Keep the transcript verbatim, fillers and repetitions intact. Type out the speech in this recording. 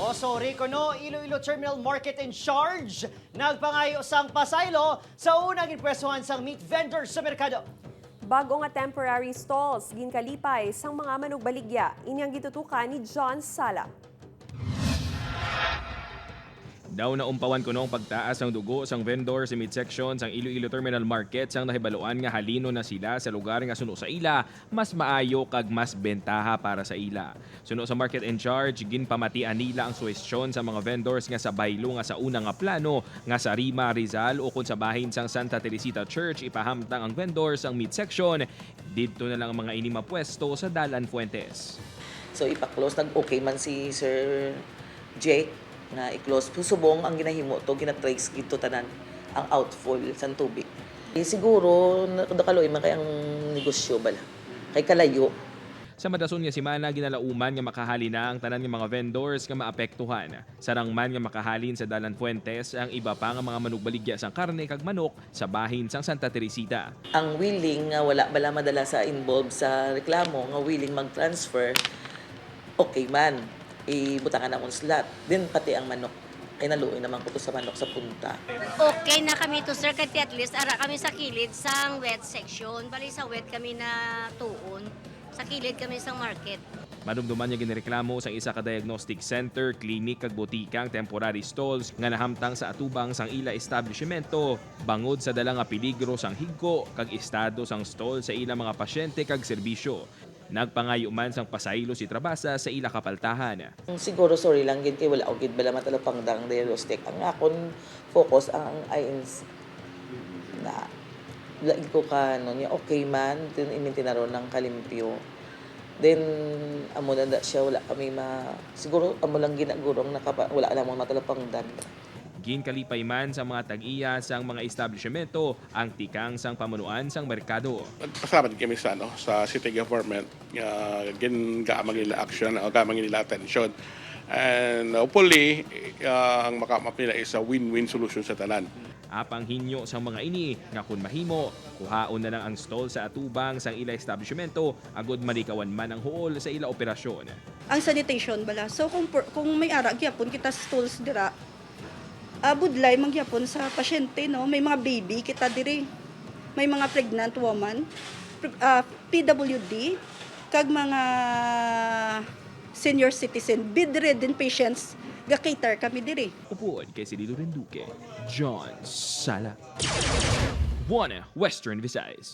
Oso Rico, no, Iloilo Terminal Market in Charge, nagpangayo sang pasaylo sa una ginpwestuhan sang meat vendor sa merkado. Bago nga temporary stalls ginkalipay sang mga manugbaligya. Ini ang gitutukan ni John Sala. Daw naumpawan kuno ang pagtaas sang dugo sang vendor sa meat section sang Iloilo Terminal Market sang nahibaluan nga halinon na sila sa lugar nga suno sa ila mas maayo kag mas bentaha para sa ila. Suno sa market in charge, ginpamatian nila ang suhestyon sa mga vendors nga sa baylo nga sa una nga plano nga sa Rima, Rizal ukon sa bahin sang Santa Teresita Church ipahamtang ang vendor sang meat section. Didto na lang ang mga ini mapwesto sa Dalan Fuentes. So ipa-close, nag-okay man si Sir Jake nga i-close. Subong ang ginahimo to, gina-trace gid to tanan ang outfall sang tubig. Eh, siguro na- nakaluoy man kay ang negosyo bala kay kalayo. Sa madason nga semana, ginalauman nga makahalin na ang tanan nga mga vendors nga maapektuhan. Sarang man nga makahalin sa Dalan Fuentes ang iba pa nga mga manugbaligya sang karne kag manok sa bahin sang Santa Teresita. Ang willing nga wala bala madala sa involved sa reklamo nga willing mag-transfer, okay man, ibutangan namon slot. Then pati ang manok, kay naluoy naman ko to sa manok sa punta. Okay na kami to, sir, kay at least ara kami sa kilid sang wet section. Bali sa wet kami na tuon. Sa kilid kami sang market. Madumduman nga ginreklamo sang isa ka diagnostic center, clinic kag botika ang temporary stalls nga nahamtang sa atubang sang ila establishmento bangod sa dala nga peligro sang higko kag estado sang stall sa ila mga pasyente kag serbisyo. Nagpangayo man sang pasaylo si Trabasa sa ila kapaltahan. Siguro sorry lang gid kay wala ko gid bala matalupangdang diagnostic. Ang akon focus ang I N C na lain ko ka ano niya, okay man, tin imintinaro ng kalimpyo. Then amo na da siya, wala kami ma siguro amo lang ginagurong nakapa, wala namon matalupangdan. Ginkalipay man sa mga tag-iya sang mga establishmento ang tikang sang pamunuan sang merkado. Nagpasalamat kami sa ano sa city government nga gingaamang nila action o gamang nila attention. And hopefully, uh, ang makamap nila is a win-win solution sa tanan. Apang hinyo sang mga ini nga kun mahimo, kuhaon na lang ang stall sa atubang sang ila establishmento agod malikawan man ang huol sa ila operasyon. Ang sanitation bala. So kung, per- kung may ara gyapon kita stalls dira, ah, budlay man gyapon sa pasyente, no? May mga baby kita diri. May mga pregnant woman, pre- ah, P W D, kag mga senior citizen, bedridden patients, ga-cater kami diri. Upod kay Silido Renduque, John Sala. One Western Visayas.